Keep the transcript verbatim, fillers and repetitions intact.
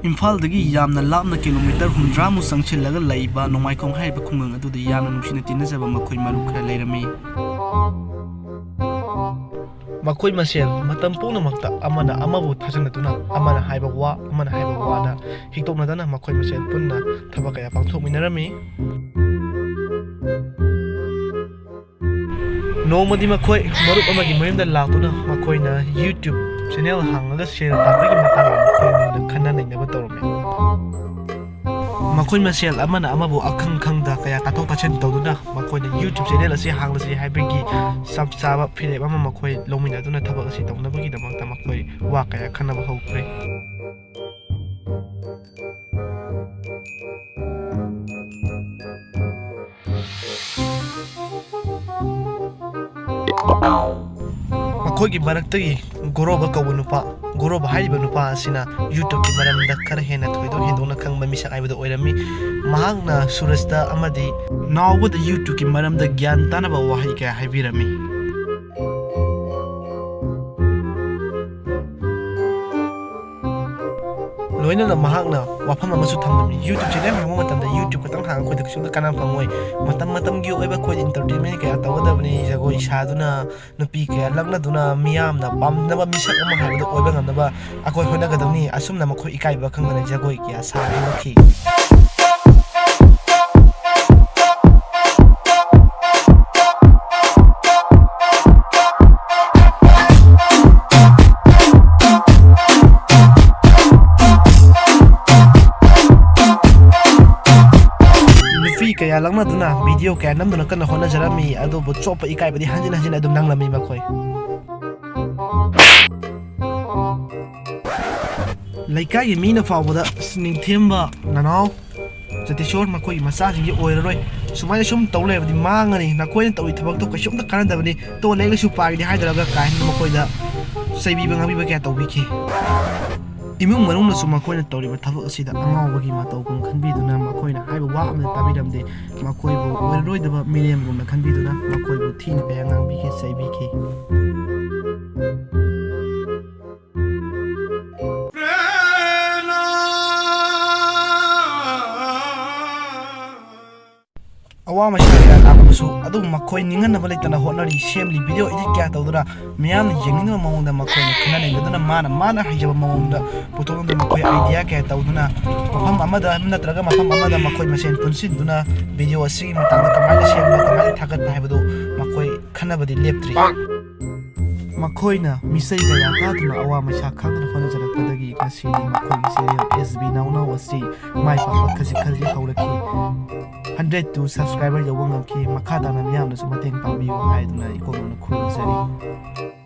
ꯏꯝꯐꯥꯜꯗꯒꯤ ꯌꯥꯝꯅ ꯂꯥꯞꯅ ꯀꯤꯂꯣꯃꯤꯇꯔ ꯍꯨꯝꯗ꯭ꯔꯥꯃꯨꯛ ꯆꯪꯁꯤꯜꯂꯒ ꯂꯩꯕ ꯅꯣꯡꯃꯥꯏꯈꯣꯡ ꯍꯥꯏꯔꯤꯕ ꯈꯨꯡꯒꯪ ꯑꯗꯨꯗ ꯌꯥꯝꯅ ꯅꯨꯡꯁꯤꯅ ꯇꯤꯟꯅꯖꯕ ꯃꯈꯣꯏ ꯃꯔꯨꯞ ꯈꯔ ꯂꯩꯔꯝꯃꯤ꯫ ꯃꯈꯣꯏ ꯃꯁꯦꯜ ꯃꯇꯝ ꯄꯨꯝꯅꯃꯛꯇ ꯑꯃꯅ ꯑꯃꯕꯨ ꯊꯥꯖꯅꯗꯨꯅ, ꯑꯃꯅ ꯍꯥꯏꯕ ꯋꯥ, ꯑꯃꯅ ꯍꯥꯏꯕ ꯋꯥꯗ ꯍꯤꯛꯇꯣꯛꯅꯗꯅ ꯃꯈꯣꯏ ꯃꯁꯦꯜ ꯄꯨꯟꯅ ꯊꯕꯛ ꯀꯌꯥ ꯄꯥꯡꯊꯣꯛꯃꯤꯟꯅꯔꯝꯃꯤ꯫ ꯅꯣꯡꯃꯗꯤ ꯃꯈꯣꯏ ꯃꯔꯨꯞ ꯑꯃꯒꯤ ꯃꯌꯨꯝꯗ ꯂꯥꯛꯇꯨꯅ ꯃꯈꯣꯏꯅ YouTube ꯆꯦꯅꯦꯜ ꯍꯥꯡꯂꯒ ꯁꯦꯜ ꯇꯥꯟꯕꯒꯤ ꯃꯇꯥꯡꯗ ꯃꯈꯣꯏ ꯑꯅꯤꯅ ꯈꯟꯅ ꯅꯩꯅꯕ ꯇꯧꯔꯝꯃꯤ꯫ ꯃꯈꯣꯏ ꯃꯁꯦꯜ ꯑꯃꯅ ꯑꯃꯕꯨ ꯑꯈꯪ ꯈꯪꯗ ꯀꯌꯥ ꯇꯥꯊꯣꯛ ꯇꯥꯁꯤꯟ ꯇꯧꯗꯨꯅ ꯃꯈꯣꯏꯅ YouTube ꯆꯦꯅꯦꯜ ꯑꯁꯤ ꯍꯥꯡꯂꯁꯤ ꯍꯥꯏꯕꯒꯤ ꯆꯞ ꯆꯥꯕ ꯐꯤꯔꯦꯞ ꯑꯃ ꯃꯈꯣꯏ ꯂꯧꯃꯤꯟꯅꯗꯨꯅ ꯊꯕꯛ ꯑꯁꯤ ꯇꯧꯅꯕꯒꯤꯗꯃꯛꯇ ꯃꯈꯣꯏ ꯋꯥ ꯀꯌꯥ ꯈꯟꯅꯕ ꯍꯧꯈ꯭ꯔꯦ꯫ ꯃꯈꯣꯏꯒꯤ ꯃꯔꯛꯇꯒꯤ ꯒꯣꯔꯣꯕ ꯀꯧꯕ ꯅꯨꯄꯥ, ꯒꯣꯔꯣꯕ ꯍꯥꯏꯔꯤꯕ ꯅꯨꯄꯥ ꯑꯁꯤꯅ YouTubeꯀꯤ ꯃꯔꯝꯗ ꯈꯔ ꯍꯦꯟꯅ ꯊꯣꯏꯗꯣꯛ ꯍꯦꯟꯗꯣꯛꯅ ꯈꯪꯕ ꯃꯤꯁꯛ ꯍꯥꯏꯕꯗꯨ ꯑꯣꯏꯔꯝꯃꯤ꯫ ꯃꯍꯥꯛꯅ ꯁꯨꯔꯖꯇ ꯑꯃꯗꯤ ꯅꯥꯎꯕꯗ YouTubeꯀꯤ ꯃꯔꯝꯗ ꯒ꯭ꯌꯥꯟ ꯇꯥꯅꯕ ꯋꯥꯍꯩ ꯀꯌꯥ ꯍꯥꯏꯕꯤꯔꯝꯃꯤ꯫ ꯂꯣꯏꯅꯅ ꯃꯍꯥꯛꯅ ꯋꯥꯐꯝ ꯑꯃꯁꯨ ꯊꯝꯂꯝꯃꯤ, YouTube ꯆꯦꯅꯦꯜ ꯍꯥꯡꯕ ꯃꯇꯝꯗ YouTube ꯈꯛꯇꯪ ꯍꯥꯡꯉꯒ ꯑꯩꯈꯣꯏꯗ ꯀꯩꯁꯨꯝꯇ ꯀꯥꯟꯅꯕ ꯐꯪꯉꯣꯏ꯫ ꯃꯇꯝ ꯃꯇꯝꯒꯤ ꯑꯣꯏꯕ ꯑꯩꯈꯣꯏ entertainment ꯀꯌꯥ ꯇꯧꯒꯗꯕꯅꯤ, ꯖꯒꯣꯏ ꯁꯥꯗꯨꯅ, ꯅꯨꯄꯤ ꯀꯌꯥ ꯂꯛꯅꯗꯨꯅ, ꯃꯤꯌꯥꯝꯅ ꯄꯥꯝꯅꯕ ꯃꯤꯁꯛ ꯑꯃ ꯍꯥꯏꯕꯗꯨ ꯑꯣꯏꯕ ꯉꯝꯅꯕ ꯑꯩꯈꯣꯏ ꯍꯣꯠꯅꯒꯗꯕꯅꯤ꯫ ꯑꯁꯨꯝꯅ ꯃꯈꯣꯏ ꯏꯀꯥꯏꯕ ꯈꯪꯗꯅ ꯖꯒꯣꯏ ꯀꯌꯥ ꯁꯥ ꯍꯧꯔꯛꯈꯤ꯫ ꯅꯨꯄꯤ ꯀꯌꯥ ꯂꯛꯅꯗꯨꯅ, video ꯀꯌꯥ ꯅꯝꯗꯨꯅ ꯀꯟꯅ ꯍꯣꯠꯅꯖꯔꯝꯃꯤ, ꯑꯗꯨꯕꯨ ꯆꯣꯞꯄ ꯏꯀꯥꯏꯕꯗꯤ ꯍꯟꯖꯤꯟ ꯍꯟꯖꯤꯟ ꯑꯗꯨꯝ ꯅꯪꯂꯝꯃꯤ ꯃꯈꯣꯏ꯫ ꯂꯩꯀꯥꯏꯒꯤ ꯃꯤꯅ ꯐꯥꯎꯕꯗ, "ꯑꯁ, ꯅꯤꯡꯊꯦꯝꯕ, ꯅꯅꯥꯎ ꯖꯇꯤꯁꯣꯔ, ꯃꯈꯣꯏꯒꯤ ꯃꯆꯥꯁꯤꯡꯁꯤ ꯑꯣꯏꯔꯔꯣꯏ, ꯁꯨꯃꯥꯏꯅ ꯁꯨꯝ ꯇꯧ ꯂꯩꯔꯕꯗꯤ ꯃꯥꯡꯉꯅꯤ, ꯅꯈꯣꯏꯅ ꯇꯧꯔꯤ ꯊꯕꯛꯇꯣ ꯀꯩꯁꯨꯝꯇ ꯀꯥꯟꯅꯗꯕꯅꯤ, ꯇꯣ, ꯂꯥꯏꯔꯤꯛ ꯂꯥꯏꯁꯨ ꯄꯥꯒꯦꯗꯤ ꯍꯥꯏꯗꯔꯒ" ꯀꯥꯏꯅ ꯃꯈꯣꯏꯗ ꯆꯩꯕꯤꯕ ꯉꯥꯡꯕꯤꯕ ꯀꯌꯥ ꯇꯧꯕꯤꯈꯤ꯫ ꯏꯃꯨꯡ ꯃꯅꯨꯡꯅꯁꯨ ꯃꯈꯣꯏꯅ ꯇꯧꯔꯤꯕ ꯊꯕꯛ ꯑꯁꯤꯗ ꯑꯉꯥꯎꯕꯒꯤ ꯃꯇꯧꯒꯨꯝ ꯈꯟꯕꯤꯗꯨꯅ ꯃꯈꯣꯏꯅ ꯍꯥꯏꯕ ꯋꯥ ꯑꯃꯇ ꯇꯥꯕꯤꯔꯝꯗꯦ꯫ ꯃꯈꯣꯏꯕꯨ ꯑꯣꯏꯔꯔꯣꯏꯗꯕ ꯃꯤꯔꯦꯝꯒꯨꯝꯅ ꯈꯟꯕꯤꯗꯨꯅ ꯃꯈꯣꯏꯕꯨ ꯊꯤꯅ ꯀꯌꯥ ꯉꯥꯡꯕꯤꯈꯤ, ꯆꯩꯕꯤꯈꯤ꯫ ꯑꯋꯥ ꯃꯆꯥ ꯀꯌꯥ ꯂꯥꯛꯄꯁꯨ ꯑꯗꯨꯝ ꯃꯈꯣꯏ ꯅꯤꯡꯍꯟꯅꯕ ꯂꯩꯇꯅ ꯍꯣꯠꯅꯔꯤ, ꯁꯦꯝꯂꯤ꯫ ꯚꯤꯗꯤꯑꯣ ꯏꯗꯤꯠ ꯀꯌꯥ ꯇꯧꯗꯨꯅ ꯃꯤꯌꯥꯝꯅ ꯌꯦꯡꯅꯤꯡꯗꯕ ꯃꯑꯣꯡꯗ ꯃꯈꯣꯏꯅ ꯈꯟꯅ ꯅꯩꯅꯗꯨꯅ ꯃꯥꯅ ꯃꯥꯅ ꯍꯩꯖꯕ ꯃꯑꯣꯡꯗ ꯄꯨꯊꯣꯛꯅꯗꯨꯅ ꯃꯈꯣꯏ ꯑꯥꯏꯗꯤꯌꯥ ꯀꯌꯥ ꯇꯧꯗꯨꯅ ꯃꯐꯝ ꯑꯃꯗ ꯅꯠꯇ꯭ꯔꯒ ꯃꯐꯝ ꯑꯃꯗ ꯃꯈꯣꯏ ꯃꯁꯦꯟ ꯄꯨꯟꯁꯤꯟꯗꯨꯅ ꯚꯤꯗꯤꯑꯣ ꯑꯁꯤꯒꯤ ꯃꯇꯥꯡꯗ ꯀꯃꯥꯏꯅ ꯁꯦꯝꯕ, ꯀꯃꯥꯏꯅ ꯊꯥꯒꯠꯄ ꯍꯥꯏꯕꯗꯨ ꯃꯈꯣꯏ ꯈꯟꯅꯕꯗꯤ ꯂꯦꯞꯇ꯭ꯔꯤ꯫ ꯃꯈꯣꯏꯅ ꯃꯤꯁꯩ ꯀꯌꯥ ꯇꯥꯗꯨꯅ ꯑꯋꯥ ꯃꯩꯁꯥ ꯈꯥꯡꯗꯨꯅ ꯍꯣꯠꯅꯖꯔꯛꯄꯗꯒꯤ ꯉꯁꯤꯗꯤ ꯃꯈꯣꯏꯒꯤ ꯆꯦꯅꯦꯜ ꯑꯦꯁ ꯕꯤ ꯅꯥꯎꯅꯥꯎ ꯑꯁꯤ ꯃꯥꯏ ꯄꯥꯛꯄ ꯈꯖꯤꯛ ꯈꯖꯤꯛ ꯍꯧꯔꯛꯈꯤ꯫ ꯍꯟꯗ꯭ꯔꯦꯠ ꯇꯨ ꯁꯕꯁꯀ꯭ꯔꯥꯏꯕꯔ ꯌꯧꯕ ꯉꯝꯈꯤ꯫ ꯃꯈꯥ ꯇꯥꯅ ꯃꯤꯌꯥꯝꯅꯁꯨ ꯃꯇꯦꯡ ꯄꯥꯡꯕꯤꯌꯨ ꯍꯥꯏꯗꯨꯅ ꯏꯀꯣꯛꯅꯅ ꯈꯨꯔꯨꯝꯖꯔꯤ꯫